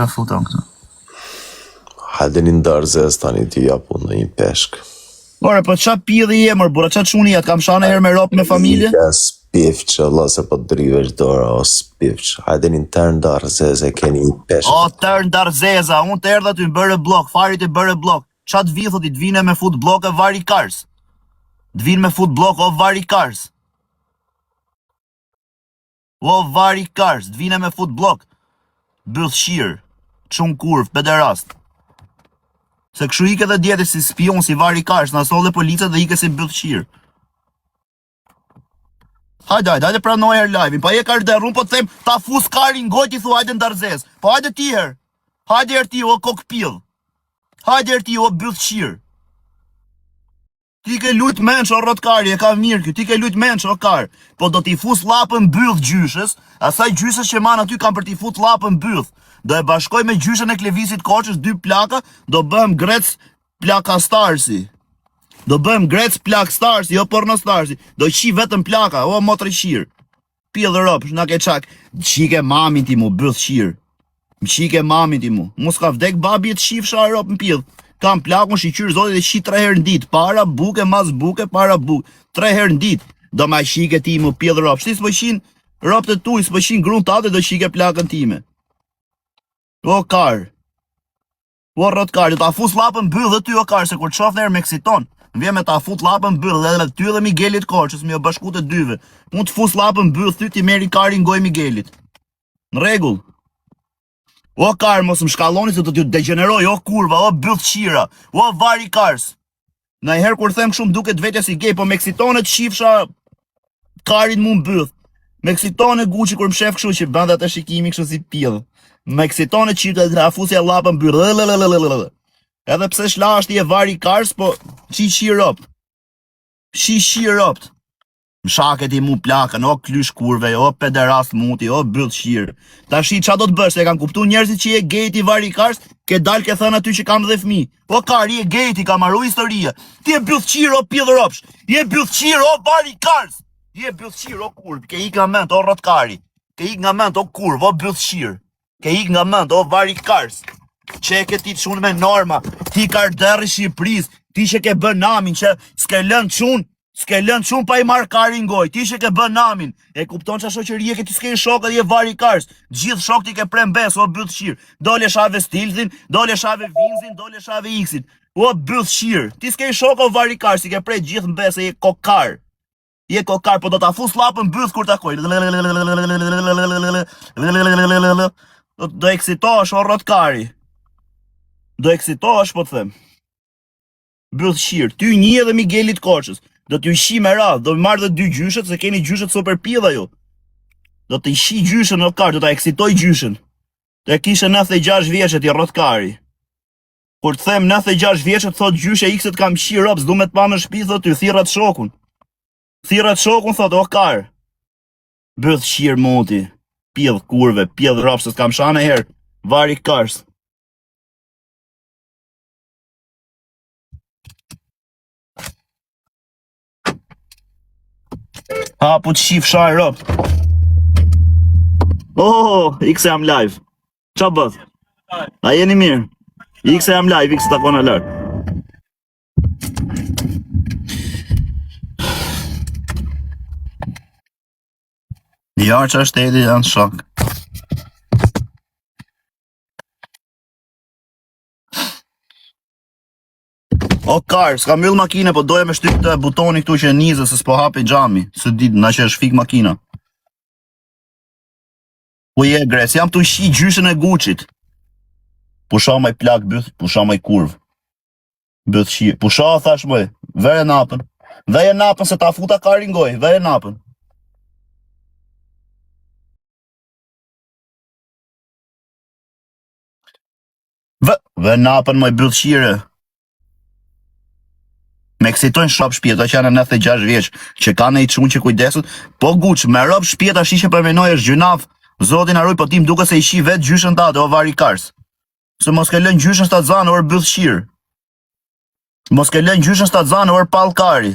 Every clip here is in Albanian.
ça futa unë këtu. Hajde një n'Darëzezë tani t'i jap unë ndonjë peshk. Ore, po ça pidhi je mor burra, ça çuni je, të kam sha najherë me rob me familje? Ja spifç, Allah se po dridhesh dora, o spifç. Hajde një tërë n'Darëzezë e keni një peshk. O tërë n'Darëzeza, unë të erdha ty më bëre bllok, fari të bëre bllok. Ça të vi thotë, të vine me fut bllok e vari kars. Të vinë me fut bllok o vari kars. O vari kars, të vine me fut bllok. Bythqir, çun kurv, pederast. Se kshu ike dhe djete si spion, si vari kars, na solle policët dhe ike si bythqir. Hajde, hajde, hajde pranoj herë live-in. Pa je kardërr, unë po të them, ta fus karin n'gojë ti thu hajde në Darëzezë. Po hajde ti herë. Hajde herë ti o kokpidh. Hajde herë ti o bythqir. Ti ke lujt menç o rrotkari, e ka mirë ky. Ti ke lujt menç o kar. Po do t'i fus llapën byth gjyshes, asaj gjyshes që man aty kam për t'i fut llapën byth. Do e bashkoj me gjyshen e Klevisit Korçës, dy plaka, do bëhem grec plaka starsi. Do bëhem grec plak starsi, jo porno starsi. Do qi vetëm plaka, o motërqir. Pidh rob, na ke çak. Qike mamin ti mu, bythqir. Më qike mamin ti mu. Mu s'ka vdek babi e të qifsha rob në pidh. Kam plakun shyqyr zotit e qi tre herë në ditë. Para buke, mas buke, para buke. Tre herë në ditë. Do ma qike ti mu pidh rob. Shti s'po qin rob të tuj, s'po qin grun tate, do qike plakën time. O kar. O rrot kar, do ta fus llapën byth dhe ty o kar, se kur të shoh nëherë më eksiton. Më vjen me ta fut llapën byth dhe dhe ty dhe Miguelit Korçës, me u bashku të dyve. Unë të fus llapën byth ty ti merri karin gojë Miguelit. Në rregull. O kar, mos më shkalloni se do t'ju degjeneroj, o kurva, o bythqira, o vari kars. Najherë kur them kështu më duket vetja si gej, po më eksiton e të qifsha karin mu në byth. Më eksiton e Gucci kur më shef kështu që bën atë shikimi kështu si pidh. Më eksiton e qifta dhe afusja llapën byth. Edhe pse shlashti e vari kars, po qi qi ropt. Qi qi ropt. Më shake ti mu plakën, o klysh kurve, o pederast muti, o bythqir. Tashi ça do të bësh, se e kanë kuptu njerëzit që je gej ti vari kars, ke dal ke thënë aty që kam dhe fmi. O kar, je gej ti, ka maru historia. Ti je bythqir, o pidh ropsh. Je bythqir, o vari kars. Je bythqir, o kurvë, ke ik nga mend, o rrotkari. Ke ik nga mend, o kurvë, o bythqir. Ke ik nga mend, o vari kars. Që e ke ti çun me norma, ti kardërri Shqipërisë, ti që ke bën namin, që s'ke lënë çun, s'ke lënë çun pa i marr karin gojë, ti që ke bën namin, e kupton çfarë shoqërie ke ti s'ke shokë dhe je vari kars, gjithë shokët i ke pre mbes, o bythqir, dole shave stilthin, dole shave vinzin, dole shave iksin, o bythqir, ti s'ke shokë o vari kars, i ke pre gjithë mbes e je kokar. Je kokar, po do ta fus llapën byth kur takoj. Do do eksitohesh o rrotkari. Do eksitohesh po të them. Bythqir, ty një edhe Miguelit Korçës. Do t'ju qi me radhë, do marr dhe dy gjyshet se keni gjyshet super pidha ju. Do të qi gjyshën o kar, do ta eksitoj gjyshën. Të kishe 96 vjeçe ti rrotkari. Kur të them 96 vjeçe të thot gjyshe ik se të kam qi rob, s'du me të pa në shtëpi thot ty, thirrat shokun. Thirrat shokun thot o kar. Bythqir muti. Pidh kurve, pidh rob se s'kam sha najherë. Vari kars. Ha, po të qifsha rob. Oh, ik se jam live. Ça bëhet? A jeni mirë? Ik se jam live, ik se takona lart. Ja, që është Edi, janë shok. O kar, s'ka mbyll makinë, po doja me shtyp këtë butoni këtu që e nizë se s'po hapi xhami, se di na që është fik makina. Po je Gres, jam tu qi gjyshën e Gucit. Pusha moj plak byth, pusha moj kurv. Byth qi, pusha thash moj, vere napën. Veje napën se ta futa karin goj, veje napën. Vë, vë napën moj bythqire. Me eksitojnë rob shpie, që janë 96 vjeç, që kanë një çun që kujdeset. Po Guç, me rob shpie tash që po menoj është gjynaf. Zoti na ruaj, po ti më duket se i qi vet gjyshën tate, o vari kars. Se mos ke lënë gjyshën shtatzanë or bythqir. Mos ke lënë gjyshën shtatzanë or pallkari.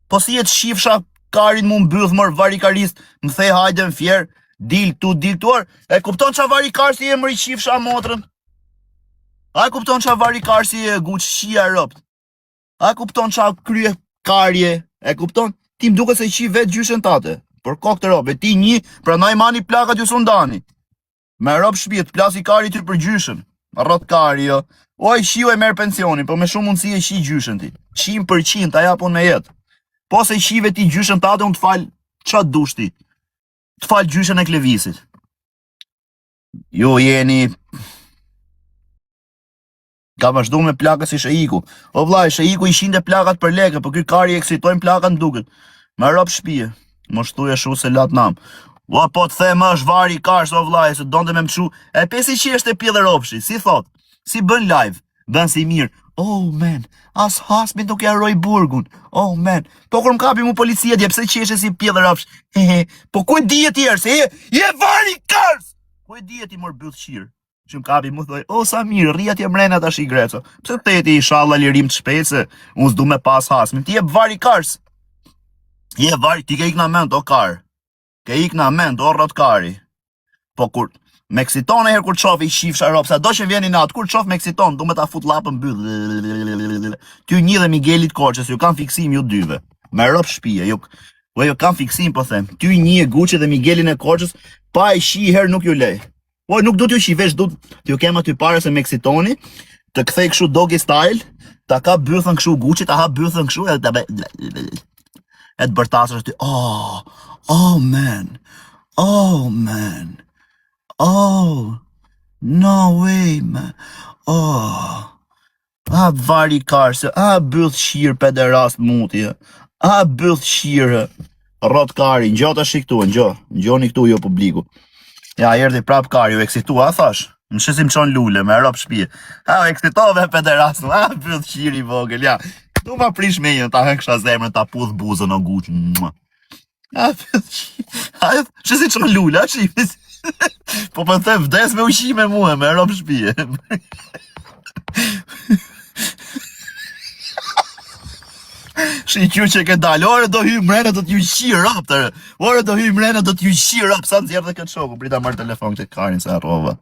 Po si e të qifsha karin mu mbyth mor varikarist, më the hajde në Fier. Dil tu, dil tu, or, e kupton ça varikarsi je mri qifsha motrën? A e kupton ça varikarsi je Guç qija ropt? A e kupton ça krye karje? E kupton? Ti më duket se qi vetë gjyshen tate. Për kokë të robe, ti një, prandaj mani plakat ju sundani. Me rob shpi, të plasi kari ty për gjyshën. Rrot kari, jo. O e qiu e merr pensionin, po me shumë mundësi e qi gjyshën ti. 100% ta jap unë me jetë. Po se qive ti gjyshën tate, unë të fal ça dush ti. Të fal gjyshën e Klevisit. Ju jeni Ka vazhdu me plakët si sheiku. O vlla, sheiku i qinte plakat për lekë, po ky kari eksitojnë plakat më duket. Me rob shpije. Mos thuj ashtu se lat nam. Ua po të them është vari kars o vlla, se donte me më çu. E pe si që është e pjellë ropshi, si thot? Si bën live? Bën si mirë. Oh man, as hasmit nuk e harroj burgun. Oh man, po kur më kapi mu policia dje pse qeshe si pjellë ropsh? Hehe. Po ku e dije ti herë se je je vari kars? Ku e dije ti mor bythqir? Që më kapi mu thoj, o sa mirë, rri atje mrena tash i greco. Pse the ti ishalla lirim të shpejt se unë s'du me pas hasmin. Ti je vari kars. Je vari, ti ke ik në mend, o kar. Ke ik në mend, o rrot kari. Po kur me eksiton e herë kur qof i qifsha rob, sa do që vjen inat, kur qof me eksiton, du me ta fut llapën byth. Ty një dhe Miguelit Korçës, ju kam fiksim ju dyve. Me rob shpije, ju Po ju kam fiksim po them. Ty një e Gucci dhe Miguelin e Korçës, pa e shi herë nuk ju lej. Po nuk du t'ju qi veç du t'ju kem aty para se me eksitoni, të kthej kështu doggy style, ta kap bythën kështu Gucci, ta hap bythën kështu edhe ta bëj e të bërtasësh aty. Oh, oh man. Oh man. Oh. No way man. Oh. A vari karse, a byth qirë pederast muti, a byth qirë, rrot kari, ngjo tash këtu, ngjo, ngjoni këtu jo publiku. Ja, erdhi prap kari, u eksitua, a thash, më shih si më çon lule, me rob shpije. A, u eksitove pederast, a byth qiri i vogël, ja. Tu ma prish me një, ta hëngsha zemrën, ta puth buzën o Guç. Mua. A, a, shih si çon lule, a shi. Po po them vdes me ushqime mua, me rob shpije. Shi qyr që ke dalë, ore do hyj mrena do t'ju qi rob të Ore do hyj mrena do t'ju qi rob Sa nxjerr dhe këtë shoku, prita marr telefon këtë karin se harrova.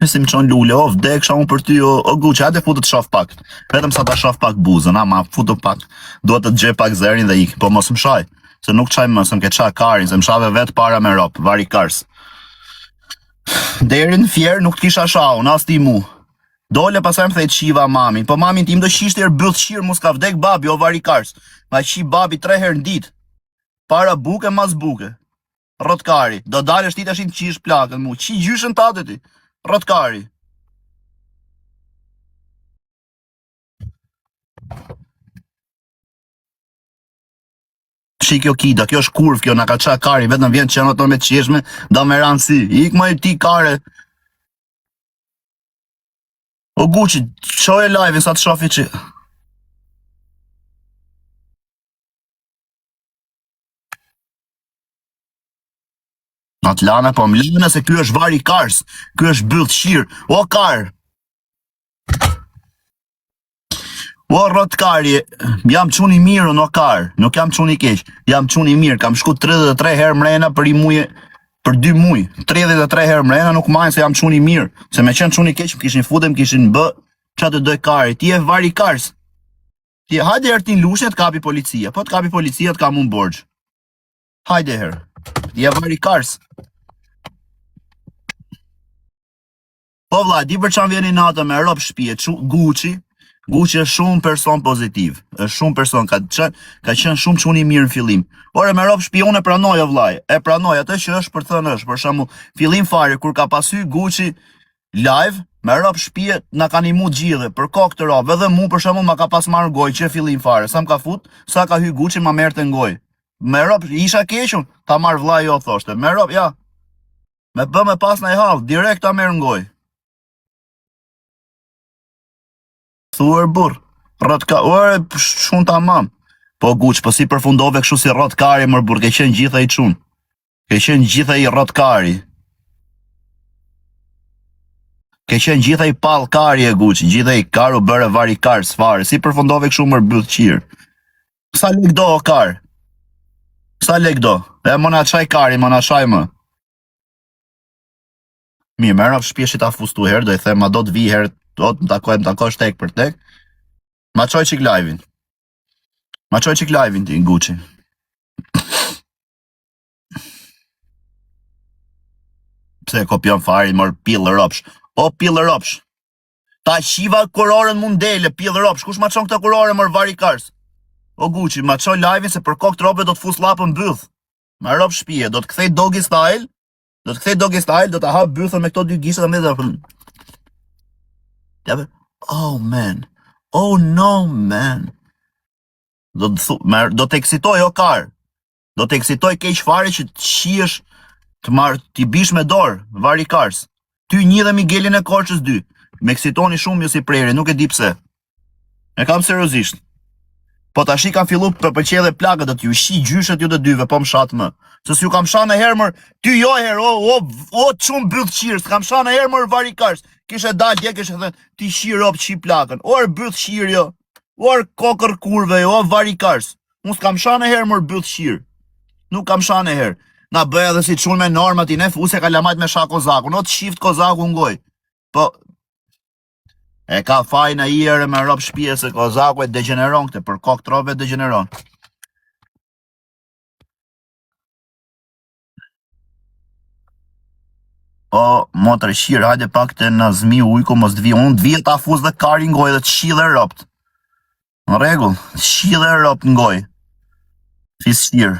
Si më çon lule, o vdeksha unë për ty, o, o Gucci, hajde futu të shoh pak. Vetëm sa ta shoh pak buzën, ama futu pak. Dua të dëgjoj pak zërin dhe ik, po mos më shaj. Se nuk çaj më, se më ke ça karin, se më shave vet para me rop, vari kars. Deri në Fier nuk të kisha sha unë, as ti mu. Dole pastaj më the qiva mamin, po mamin tim do qish ti er byth qir, mu s'ka vdek babi, o vari kars. Ma qi babi tre herë në ditë. Para buke, mas buke. Rrotkari, do dalësh ti tash të qish plakën mu. Qi gjyshën tate ti. Rrotkari. Shi kjo kida, kjo është kurv kjo, na ka qa kari, vetëm vjen që ato me qeshme, da me rëndësi. Ik më ti kare. O Gucci, çoje live sa të shofi që. Atë lana, po më lana se ky është vari kars, ky është byth qir, o kar. O rrot kari, jam çun i mirë o kar, nuk jam çun i keq, jam çun i mirë, kam shku 33 herë mrena për i muje, për 2 muj, 33 herë mrena nuk majnë se jam çun i mirë, se me qenë çun i keq më kishin futë, më kishin bë, ça të doj kari, ti je vari kars. Ti hajde herë ti në Lushnjë të kapi policia, po të kapi policia të kam unë borxh. Hajde herë. Ti je vari kars. Po vlla, di për çfarë vjen inat me rob shtëpie, çu Gucci. Gucci është shumë person pozitiv, është shumë person ka qenë ka qenë shumë çun i mirë në fillim. Ore me rob shtëpie unë e pranoj o vllai, e pranoj atë që është për thënë është, për shembull, fillim fare kur ka pas hy Gucci live, me rob shtëpie na ka nimu të gjithë, për kokë të rob, edhe mu për shembull ma ka pas marrë gojë që fillim fare, sa më ka fut, sa ka hy Gucci ma merrte në gojë. Me rob, isha keq unë, ta marr vllai jo thoshte. Me rob, ja. Me bë me pas naj hall, direkt ta merr në gojë. Thuar burr, rrot ka, ore çun tamam. Po Guç, po si përfundove kështu si rrot kari mor burr, ke qenë gjithë ai çun. Ke qenë gjithë ai rrot kari. Ke qenë gjithë ai pall kari e Gucci, gjithë ai kar u bëre vari kar s'fare. Si përfundove kështu mër bythqir? Sa lek do o kar? Sa lek do? E mo na çaj kari, mo na çaj më. Mirë, më raf shpjeshit ta fus tu herë, do i them, ma do të vi herë, do të më takoj, më takosh tek për tek. Ma çoj çik live-in. Ma çoj çik live-in ti Gucci. Pse e kopjon fare mor pill ropsh. O pill ropsh. Ta qiva kurorën mundele, pill ropsh. Kush ma çon këtë kurorë mor vari kars? O Gucci, ma ço live-in se për kokë të do të fus llapën byth. Ma rop shtëpie, do të kthej doggy style. Do të kthej doggy style, do ta hap bythën me këto dy gishta dhe më Ja, oh man. Oh no man. Do të thu, do të eksitoj o kar. Do të eksitoj keq fare që të shihesh të marr t'i bish me dorë, vari kars. Ty një dhe Miguelin e Korçës dy. Më eksitoni shumë ju si prerje, nuk e di pse. E kam seriozisht. Po tashi kam fillu të pëlqej edhe plakët, do t'ju shi gjyshet ju të dyve, po më shat më. Se s'ju kam sha në herë mër, ty jo herë, o, o, o çun bythqir, s'kam sha në herë mër vari kars. Kishe dalë dje, kishe thënë, ti shi rob shi plakën. Or bythqir jo, or kokër kurve jo, o vari kars. Unë s'kam sha në herë mër bythqir. Nuk kam sha në herë. Na bëj edhe si çun me norma ti ne fuse kalamajt me sha kozakun. O të shift kozaku ngoj. Po e ka fajin ai ere me rob shtëpie se kozaku e degjeneron këtë për kokë trobe e degjeneron. O, motër qirë, hajde pak te Nazmi ujku, mos të vi, unë të vi e ta fus dhe kari ngoj dhe të shi dhe ropt. Në rregull, shi dhe ropt në gojë. Fisqir.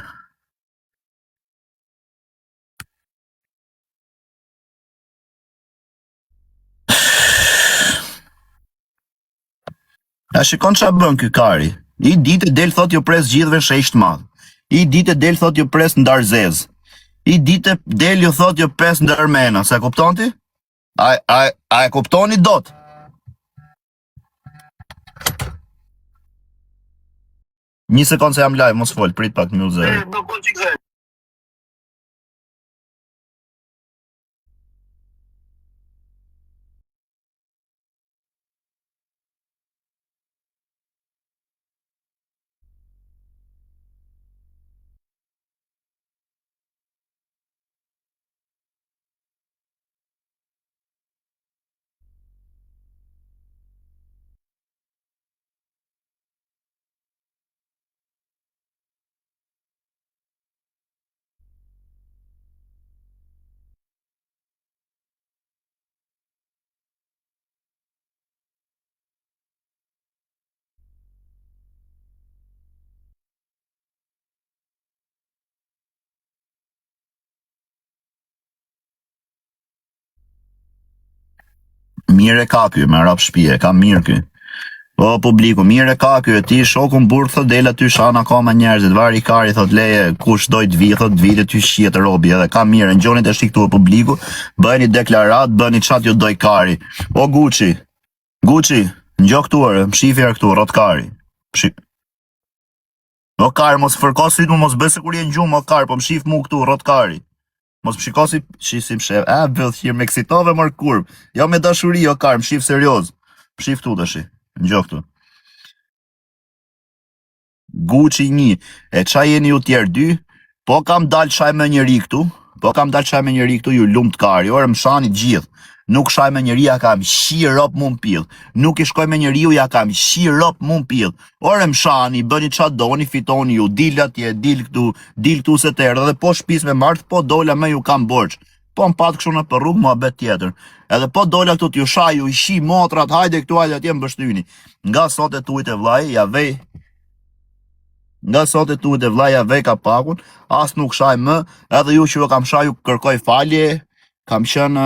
A shikon ça bën ky kari? I ditë del thot ju pres gjithëve në shesh të madh. I ditë del thot ju pres në Darzez. I ditë del ju thot ju pres në Dërmena. Se kupton ti? A, a, a e kuptoni dot? Një sekond se jam live, mos fol, prit pak më zëri. Mirë e ka ky, me rap shpie, ka mirë ky. Po publiku, mirë e ka ky, e ti shoku në burg thot del aty shan akoma njerëzit, vari kari thot leje, kush doj të vi, thot të vi të ty shihet robi, edhe ka mirë, e ngjoni tash këtu publiku, bëni deklaratë, bëni ça t'ju doj kari. O Gucci, Gucci, ngjo këtu ore, më shifi herë këtu, rrot kari. Mshi... O kar, mos fërko sytë mu, mos bëj sikur je në gjumë, o kar, po më shif mu këtu, rrot kari. Mos më shiko si, shi si më shef, a, bëllë më eksitove mor kurvë. Jo me dashuri, o kar, më shif serioz. Më shif këtu tashi, ngjo këtu. Gucci një, e ça jeni ju tjerë dy, po kam dalë shaj me njeri këtu, po kam dalë shaj me njeri këtu, ju lumt kari, ore më shani gjithë, nuk shaj me njeri, ja kam shi rop mu në pill, nuk i shkoj me njeriu, ja kam shi rop mu në pill, ore më shani, bëni ça doni, fitoni ju, dil atje, dil këtu, dil këtu se të erdhe, dhe po shpis me martë, po dola me ju kam borxh, po më pat kështu në për rrugë, muhabet tjetër, edhe po dola këtu t'ju shaj, ju i shi motrat, hajde këtu, hajde atje më pështyni, nga sot e tujt e vllai, ja vej, Nga sot e tujt e vllai ja vej kapakun, as nuk shaj më, edhe ju që ju kam shaj ju kërkoj falje, kam qenë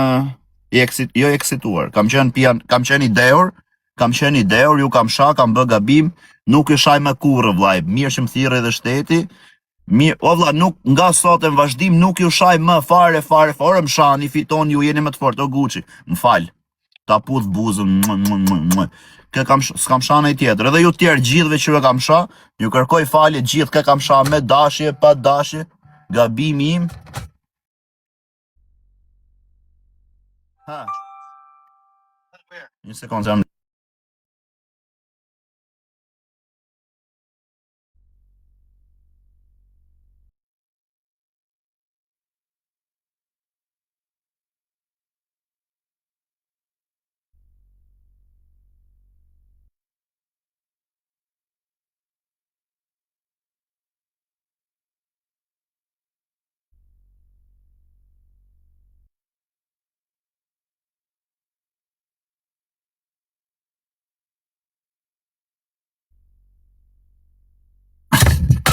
i eksit, jo i eksituar, kam qenë pijan, kam qenë i dehur, kam qenë i dehur, ju kam sha, kam bë gabim, nuk ju shaj më kurrë vllai, mirë që më thirri edhe shteti, mirë, o vlla, nuk nga sot e në vazhdim nuk ju shaj më fare fare, fare, më shani, fiton ju jeni më të fortë, o Gucci, më fal. Ta puth buzën, më, më, më, më. Kë kam, s'kam sha në i tjetër. Edhe ju tjerë gjithëve që ju kam sha, ju kërkoj falje gjithë kë kam sha me dashje, pa dashje, gabimi im. Ha. Një sekondë, jam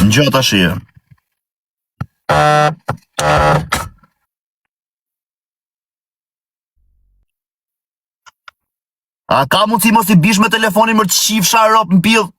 Në tash je. A ka mundësi mos i bish me telefonin më të qifsha rop në pillë?